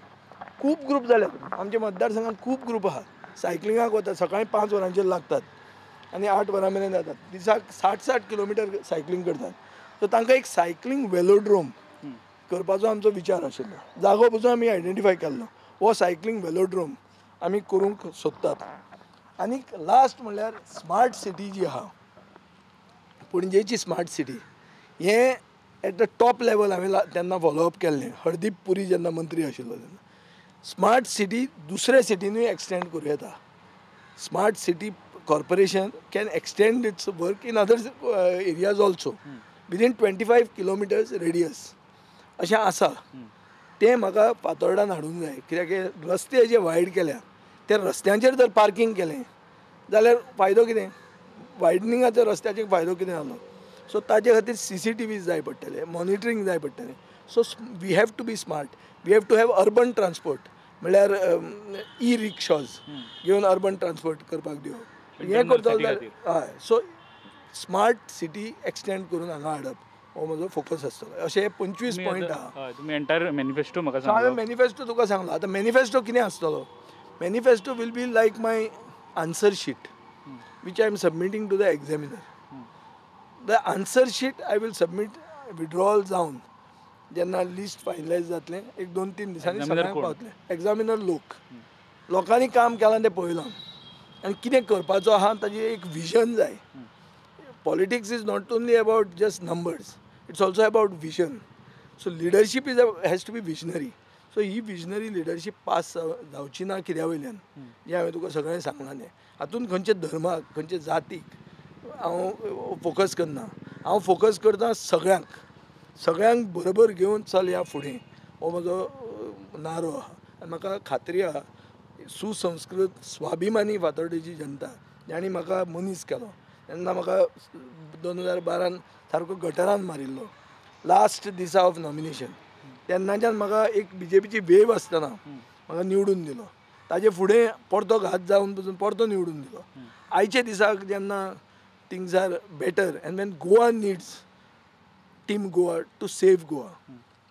खूब ग्रूप जाल्यात आमच्या मतदारसंघात, खूब ग्रूप आहात सायकलिंगाक वतात, सकाळीं 5 वरांचेर लागतात आनी 8 वरां मेरेन जातात, दिसाक 60-60 किलोमिटर सायकलींग करतात. सो तांकां एक सायकलींग वेलोड्रोम करपाचो आमचो विचार आशिल्लो, जागो पसून आमी आयडेंटिफाय केल्लो, हो सायकलींग वेलोड्रोम आमी करूंक सोदतात. आनी लास्ट म्हणल्यार स्मार्ट सिटी जी आहा, पणजेची स्मार्ट सिटी, हें एट the top level हांवें तेन्ना फॉलोअप केल्लें, हरदीप पुरी जेन्ना मंत्री आशिल्लो तेन्ना. स्मार्ट सिटी दुसऱ्या सिटीनूय एक्सटेंड करूं येता. Smart city corporation can extend its work in other areas also within 25 kilometres radius अशें आसा. तें म्हाका फातोर्डान हाडूंक जाय, कित्याक रस्ते जे वायड केल्या त्या रस्त्यांचेर जर पार्कींग केलें जाल्यार फायदो कितें, वायडनिंगाचो रस्त्याचेर फायदो कितें जालो. सो ताजे खातीर CCTV जाय पडटले, मॉनिटरींग जाय पडटलें. So we have to be smart, we have to have urban transport, म्हणल्यार ई रिक्शॉज घेवन अर्बन ट्रान्सपोर्ट करपाक दिवप, हें करतलो जाल्यार हय. सो स्मार्ट सिटी एक्सटेंड करून हांगा हाडप हो म्हजो फोकस आसतलो. अशे 25 पॉयंट आहा. तुमी एंटायर मॅनिफेस्टो म्हाका सांगलो, हांवें मॅनिफेस्टो तुका सांगलो. आतां मॅनिफेस्टो कितें आसतलो, manifesto will be like my answer sheet which I am submitting to the examiner. The answer sheet I will submit withdrawal जावन जेन्ना लिस्ट फायनलायज जातलें एक 2-3 दिसांनी सगळ्यांक पावतलें. एग्जामिनर लोक, लोकांनी काम केलां तें पळयलां आनी कितें करपाचो आहा ताजी एक विजन जाय. Politics is not only about just numbers, it's also about vision. So leadership is has to be visionary. So he visionary leadership pass जावची ना कित्या वयल्यान, जें हांवें तुका सगळें सांगलां तें. हातूंत खंयच्या धर्माक खंयच्या जातीक हांव फोकस करना, हांव फोकस करता सगळ्यांक, सगळ्यांक बरोबर घेवन चल ह्या फुडें, हो म्हजो नारो आहा. आनी म्हाका खात्री आहा सुसंस्कृत स्वाभिमानी फातोर्डेची जनता जांणी म्हाका मनीस केलो, तेन्ना म्हाका 2012 सारको गटरान मारिल्लो लास्ट दिसा ऑफ नॉमिनेशन, तेन्नाच्यान म्हाका एक BJPची वेव आसतना म्हाका निवडून दिलो, ताजे फुडें परतो घात जावन पसून परतो निवडून दिलो. आयच्या दिसाक जेन्ना things are better and when Goa needs team Goa to save Goa,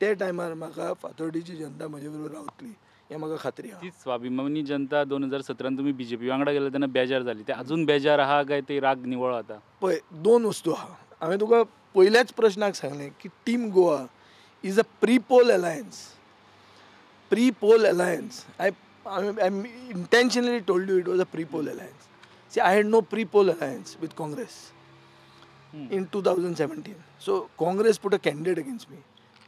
ते टायमार म्हाका फातोर्डेची जनता म्हजे बरोबर रावतली हें म्हाका खात्री आहा. ती स्वाभिमानी जनता 2017 तुमी BJP वांगडा गेले तेन्ना बेजार जाली, ते अजून बेजार आहा काय ते राग निवळ आता? पळय दोन वस्तू आहा. हांवें तुका पयल्याच प्रश्नाक सांगलें की team Goa is a pre poll alliance. Pre poll alliance, I intentionally told you it was a pre-poll alliance. See, I had no pre-poll alliance with Congress in 2017. So Congress put a candidate against me.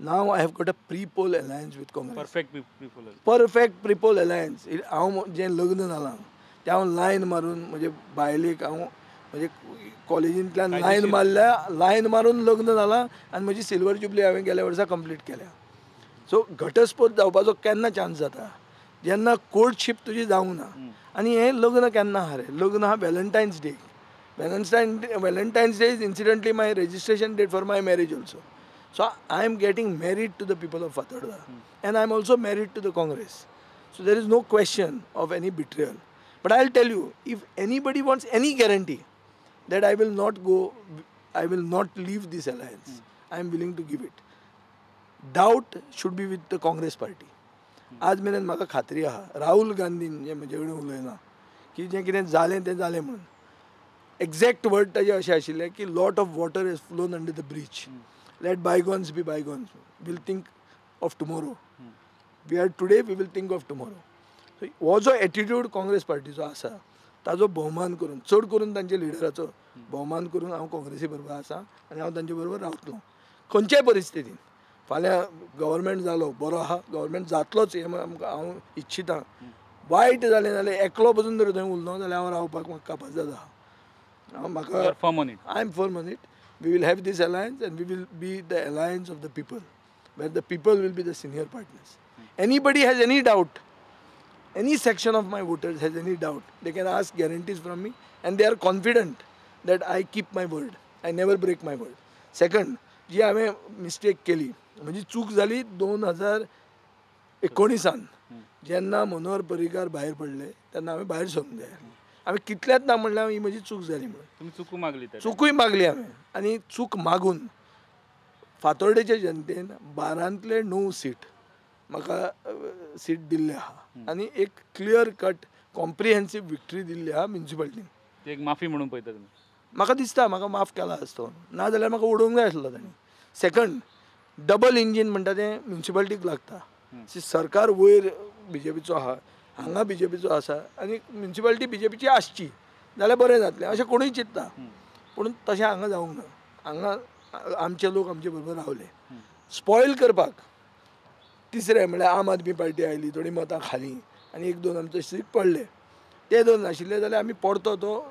Now I have got a pre-poll alliance with Congress. Perfect pre-poll alliance. Perfect pre-poll alliance. हांव जें लग्न जालां तें हांव लायन मारून म्हजे बायलेक हांव म्हजे कॉलेजींतल्यान लायन मारल्या, लायन मारून लग्न जालां आनी म्हजी सिल्वर जुबली हांवें गेल्या वर्सा कंप्लीट केल्या. सो घटस्फोट जावपाचो केन्ना चान्स जाता, जेन्ना कोर्टशीप तुजी जावंक ना. आनी हें लग्न केन्ना आहा रे, लग्न आहा Valentine's Day. Valentine's Day is incidentally my registration date for my marriage also. So I am getting married to the people of Fatorda and I am also married to the Congress. So there is no question of any betrayal. But I will tell you, if anybody wants any guarantee that I will not go, I will not leave this alliance, I am willing to give it. Doubt should be with the Congress party. आज मेरेन म्हाका खात्री आहा राहुल गांधीन जें म्हजे कडेन उलयलां की जें कितें जालें तें जालें म्हणून. एग्जॅक्ट वर्ड ताजे अशें आशिल्लें की lot of water is flown under the bridge, let bygones be bygones, we'll think of tomorrow, we are today we will think of tomorrow. So हो जो एटिट्यूड काँग्रेस पार्टीचो आसा ताजो भोवमान करून, चड करून तांच्या लिडराचो भोवमान करून हांव काँग्रेसी बरोबर आसा आनी हांव तांचे बरोबर रावतलो खंयच्याय परिस्थितीन. फाल्यां गव्हर्मेंट जालो बरो आहा, गव्हर्मेंट जातलोच हें आमकां हांव इच्छिता. वायट जालें जाल्यार एकलो पसून जर थंय उरलो जाल्यार हांव रावपाक म्हाका कापाज आहा. म्हाका I am firm on it. We will have this alliance and we will be the alliance of the people, where the people will be the senior partners. Anybody has any doubt, any section of my voters has any doubt, they can ask guarantees from me and they are confident that I keep my word, I never break my word. Second, जी हांवें मिस्टेक केली, म्हणजे चूक जाली 2019 जेन्ना मनोहर पर्रीकार भायर पडले तेन्ना हांवें भायर सरूंक जाय. हांवें कितल्याच ना म्हणल्यार ही म्हजी चूक जाली म्हणून. तुमी चुकूय मागली? चुकूय मागली हांवें आनी चूक मागून फातोर्डेचे जनतेन 12 9 सीट म्हाका सीट दिल्ली आहा आनी एक क्लियर कट कॉम्प्रिहेन्सीव विक्ट्री दिल्ली आहा म्युनिसिपालिटीन. एक माफी म्हणून पळयता तुमी? म्हाका दिसता म्हाका माफ केला आसतो, ना जाल्यार म्हाका उडोवंक जाय आसलो तांणी. सेकंड, डबल इंजीन म्हणटा तें म्युनिसिपालिटीक लागता. सरकार वयर बीजेपीचो आहा, हांगा बीजेपीचो आसा आनी म्युनिसिपालिटी बीजेपीची आसची जाल्यार बरें जातलें अशें कोणूय चिंत्ता. पूण तशें हांगा जावंक ना. हांगा आमचे लोक आमचे बरोबर रावले. स्पॉयल करपाक तिसरें म्हणल्यार आम आदमी पार्टी आयली, थोडीं मतां खालीं आनी एक दोन आमचे सीट पडले. ते दोन नाशिल्ले जाल्यार आमी परतो तो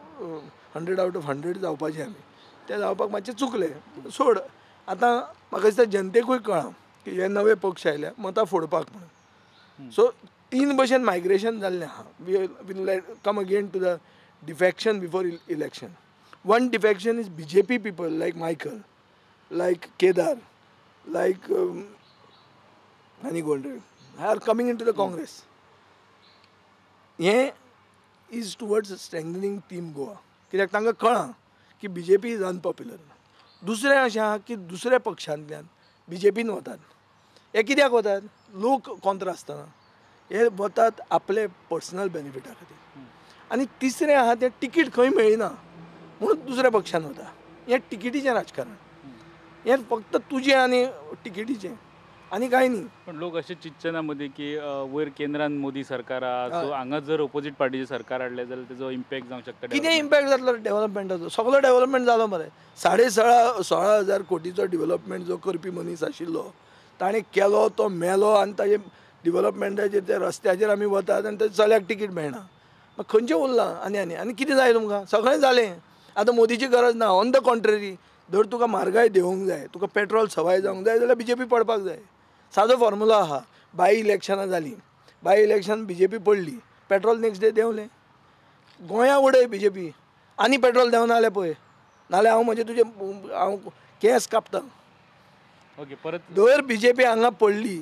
100 out of 100 जावपाचे आमी. ते जावपाक मातशें चुकले. सोड, आतां म्हाका दिसता जनतेकूय कळ्ळां की हे नवे पक्ष आयल्या मतां फोडपाक म्हणून. सो तीन भशेन मायग्रेशन जाल्लें आहा. We will come again to the defection before election. One defection is BJP people like Michael, like Kedar, like आनी कोण are coming into the Congress. हें is towards strengthening team Goa, कित्याक तांकां कळ्ळां की बीजेपी is unpopular. दुसरें अशें आहा की दुसऱ्या पक्षांतल्यान बीजेपीन वतात. हे कित्याक वतात? लोक कॉन्त्रा आसतना हे वतात आपले पर्सनल बेनिफिटा खातीर. आनी तिसरें आहा तें तिकीट खंय मेळना म्हणून दुसऱ्या पक्षान वता. हें तिकिटीचें राजकारण, हें फक्त तुजें आनी तिकिटीचें आनी कांय न्ही. पण लोक अशें चिंतचे ना मदीं की वयर केंद्रान मोदी सरकार आहा, सो हांगा जर ओपोजीट पार्टीचें सरकार हाडलें जाल्यार तेजो इम्पॅक्ट जावंक शकता. कितें इम्पॅक्ट जातलो डेव्हलपमेंटाचो? सगळो डेव्हलपमेंट जालो मरे. 16,500 कोटीचो डेव्हलपमेंट जो करपी मनीस आशिल्लो ताणें केलो, तो मेलो आनी ताजे डेव्हलपमेंटाचेर त्या रस्त्याचेर आमी वतात आनी त्या चल्याक तिकीट मेळना. मागीर खंयचें उरलां? आनी आनी आनी कितें जाय तुमकां? सगळें जालें. आतां मोदीची गरज ना. ऑन the contrary, जर तुका म्हारगाय देंवोंक जाय, तुका पेट्रोल सवाय जावंक जाय जाल्यार बीजेपी पडपाक जाय. सादो फॉर्मुला आहा. बाय इलेक्शनां जालीं, बाय इलेक्शन बीजेपी पडली, पेट्रोल नेक्स्ट डे देंवलें. गोंया उडय बीजेपी आनी पेट्रोल देंवना जाल्यार पळय, नाल्यार हांव म्हजें तुजें हांव केंस कापता. ओके, परत जर बीजेपी हांगा पडली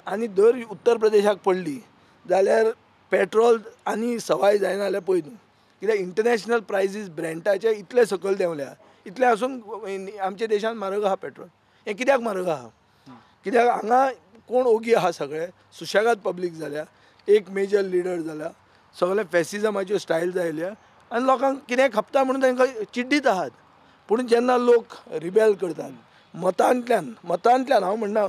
आनी जर उत्तर प्रदेशाक पडली जाल्यार पेट्रोल आनी सवाय जायना जाल्यार पळय तूं. कित्याक इंटरनॅशनल प्रायसीस ब्रँटाचे इतले सकयल देंवल्या, इतलें आसून आमच्या देशांत म्हारग आहा पेट्रोल. हें कित्याक म्हारग आहा? कित्याक हांगा कोण ओगी आहा, सगळे सुशेगाद पब्लीक जाल्या, एक मेजर लिडर जाल्या, सगळे फॅसिजमाच्यो स्टायल जायल्या आनी लोकांक कितें खपता म्हणून तांकां चिड्डीत आहात. पूण जेन्ना लोक रिबेल करतात मतांतल्यान, मतांतल्यान हांव म्हणना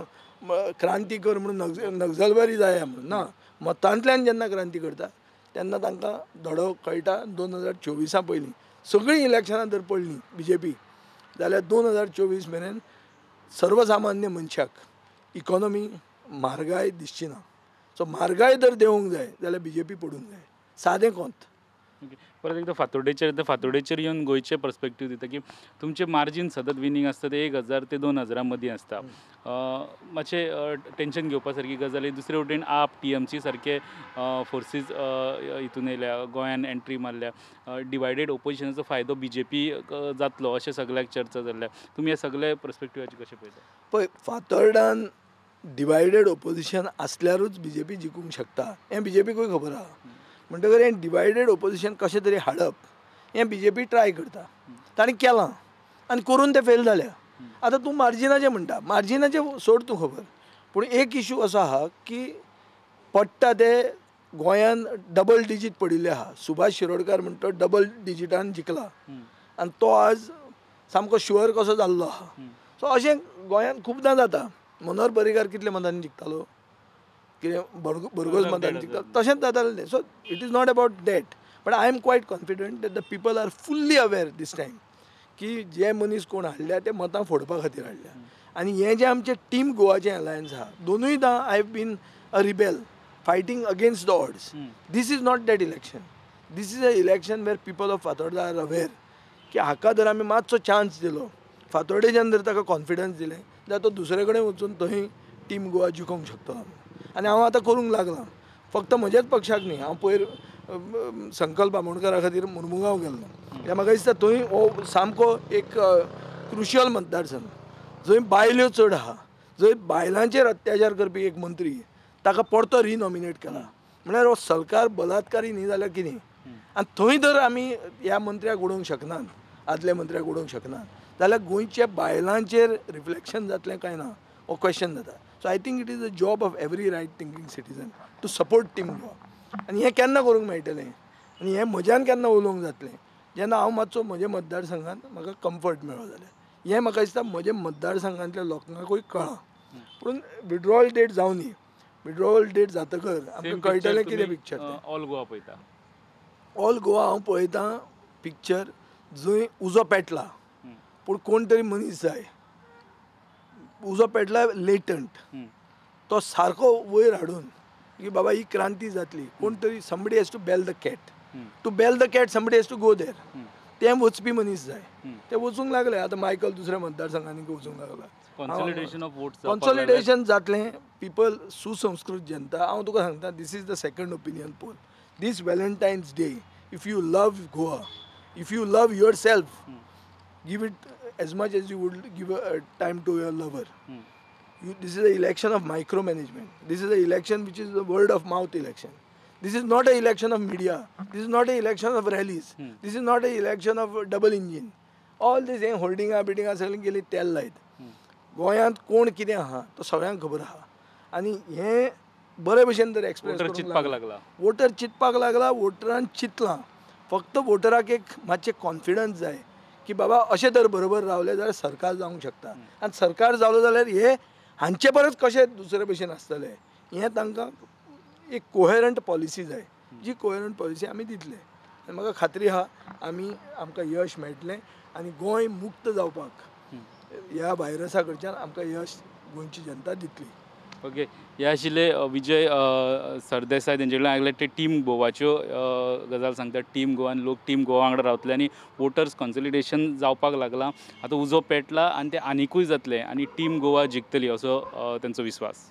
क्रांती कर म्हणून नक्सलबारी जाया म्हणून ना, मतांतल्यान जेन्ना क्रांती करता तेन्ना तांकां धडो कळटा. 2024 पयलीं सगळीं इलेक्शनां जर पडलीं बीजेपी जाल्यार 2024 मेरेन सर्वसामान्य मनशाक इकॉनॉमी म्हारगाय दिसची ना. सो म्हारगाय जर देंवोंक जाय जाल्यार बीजेपी पडूंक जाय. सादें कोंत. परत एकदां फातोड्डेचेर, फातोड्डेचेर येवन गोंयचें पर्सपेक्टीव दिता की तुमचें मार्जीन सतत विनींग आसता ते 1000 ते 2000 मदीं आसता. मातशें टेंशन घेवपा सारकी गजाल. दुसरे वटेन आप, टीएमसी सारके फोर्सीस हितून येयल्या, गोंयान एंट्री मारल्या. डिवायडेड ओपोजिशनाचो फायदो बीजेपी जातलो अशें सगळ्याक चर्चा जाल्ल्या. तुमी ह्या सगळ्या पर्सपेक्टिवाचेर कशें पळयता? पळय, फातोर्डान डिवायडेड ओपोजिशन आसल्यारूच बीजेपी जिखूंक शकता हें बीजेपीकूय खबर आहा. म्हणटकर हें डिवायडेड ओपोजिशन कशें तरी हाडप हें बीजेपी ट्राय करता. ताणें केलां आनी करून तें फेल जाल्या. आतां तूं मार्जिनाचें म्हणटा, मार्जिनाचें सोड तूं खबर, पूण एक इशू असो आहा की पडटा ते गोंयान डबल डिजीट पडिल्ले आहा. सुभाष शिरोडकर म्हणटा तो डबल डिजिटान जिखला आनी तो आज सामको शुअर कसो जाल्लो आहा. सो अशें गोंयांत खुबदां जाता. मनोहर पर्रीकार कितले मतांनी जिखतालो, कितें भरघोस मतांनी जिखतालो, तशेंच जातालें तें. So it is not about that, but I am quite confident that the people are fully aware this time की जे मनीस कोण हाडल्या ते मतां फोडपा खातीर हाडल्या. आनी हें जें आमचें टीम गोवाचें अलायन्स आहा, दोनूयदां I have been a rebel fighting against the odds. This is not that election. This is a election where people of Fatorda are aware की हाका जर आमी मातसो चान्स दिलो, फातोर्डेच्यान जर ताका कॉन्फिडन्स दिलें जाल्यार तो दुसरे कडेन वचून थंय टीम गोवा जिखोवंक शकतलो. आनी हांव आतां करूंक लागलां, फक्त म्हज्याच पक्षाक न्ही, हांव पयर संकल्प आमोणकरा खातीर मुर्मुगांव गेल्लो. कित्याक म्हाका दिसता थंय हो सामको एक क्रुशियल मतदारसंघ जंय बायल्यो चड आहा, जंय बायलांचेर अत्याचार करपी एक मंत्री ताका परतो रिनॉमिनेट केला, म्हळ्यार हो सरकार बलात्कारी न्ही जाल्यार कितें. आनी थंय जर आमी ह्या मंत्र्याक उडोवंक शकनात, आदल्या मंत्र्याक उडोवंक शकनात जाल्यार गोंयच्या बायलांचेर रिफ्लेक्शन जातलें काय ना हो क्वेश्चन जाता. So I think it is a job of every right thinking citizen to support team Goa. आनी हें केन्ना करूंक मेळटलें आनी हें म्हज्यान केन्ना उलोवंक जातलें, जेन्ना हांव मातसो म्हज्या मतदारसंघांत म्हाका कम्फर्ट मेळ्ळो जाल्यार. हें म्हाका दिसता म्हज्या मतदारसंघांतल्या लोकांकूय कळ्ळां. पूण विड्रॉवल डेट जावनी, विड्रॉवल डेट जातकर आमकां कळटलें कितें पिक्चर. ऑल गोवा पळयता, ऑल गोवा हांव पळयतां पिक्चर जंय उजो पेटला, पूण कोण तरी मनीस जाय. उजो पेटला लेटंट, तो सारको वयर हाडून की बाबा ही क्रांती जातली, कोण तरी somebody has to bell the cat. To bell the cat somebody has to go there. ते वचपी मनीस जाय, ते वचूंक लागले. आतां मायकल दुसऱ्या मतदारसंघांनी वचूंक लागला. कॉन्सॉलिडेशन ऑफ वोट्स, कॉन्सॉलिडेशन जातलें. पिपल सुसंस्कृत जनता, हांव तुका सांगता, this is the second opinion poll. This Valentine's Day, if you love Goa, if you love yourself, give it as much as you would give a time to your lover. This is an election of micromanagement. This is an election which is a word of mouth election. This is not an election of media. This is not an election of rallies. This is not an election of double engine. All this holding बिडिंगा सगळीं गेली तेल लायत. गोंयांत कोण कितें आहा तो सगळ्यांक खबर आहा. आनी हें बरे भशेन जर एक्सप्रेस चिंतपाक लागला, वोटर चिंतपाक लागला, वोटरान चिंतलां. फक्त वोटराक एक मातशें कॉन्फिडन्स जाय की बाबा अशें जर बरोबर रावलें जाल्यार सरकार जावंक शकता, आनी सरकार जालो जाल्यार हे हांचे परत कशें दुसरे भशेन आसतलें, हें तांकां एक कोहेरंट पॉलिसी जाय. जी कोहेरंट पॉलिसी आमी दितले आनी म्हाका खात्री आहा आमी आमकां यश मेळटलें आनी गोंय मुक्त जावपाक ह्या व्हायरसा कडच्यान आमकां यश गोंयची जनता दितली. ओके, हे आशिल्ले विजय सरदेसाय. तेंचे कडल्यान आयकले ते टीम गोवाच्यो गजाल सांगता. टीम गोवान लोक टीम गोवा वांगडा रावतले आनी वोटर्स कॉन्सॉलिडेशन जावपाक लागलां. आतां उजो पेटला आनी ते आनिकूय जातले आनी टीम गोवा जिखतली असो तेंचो विस्वास.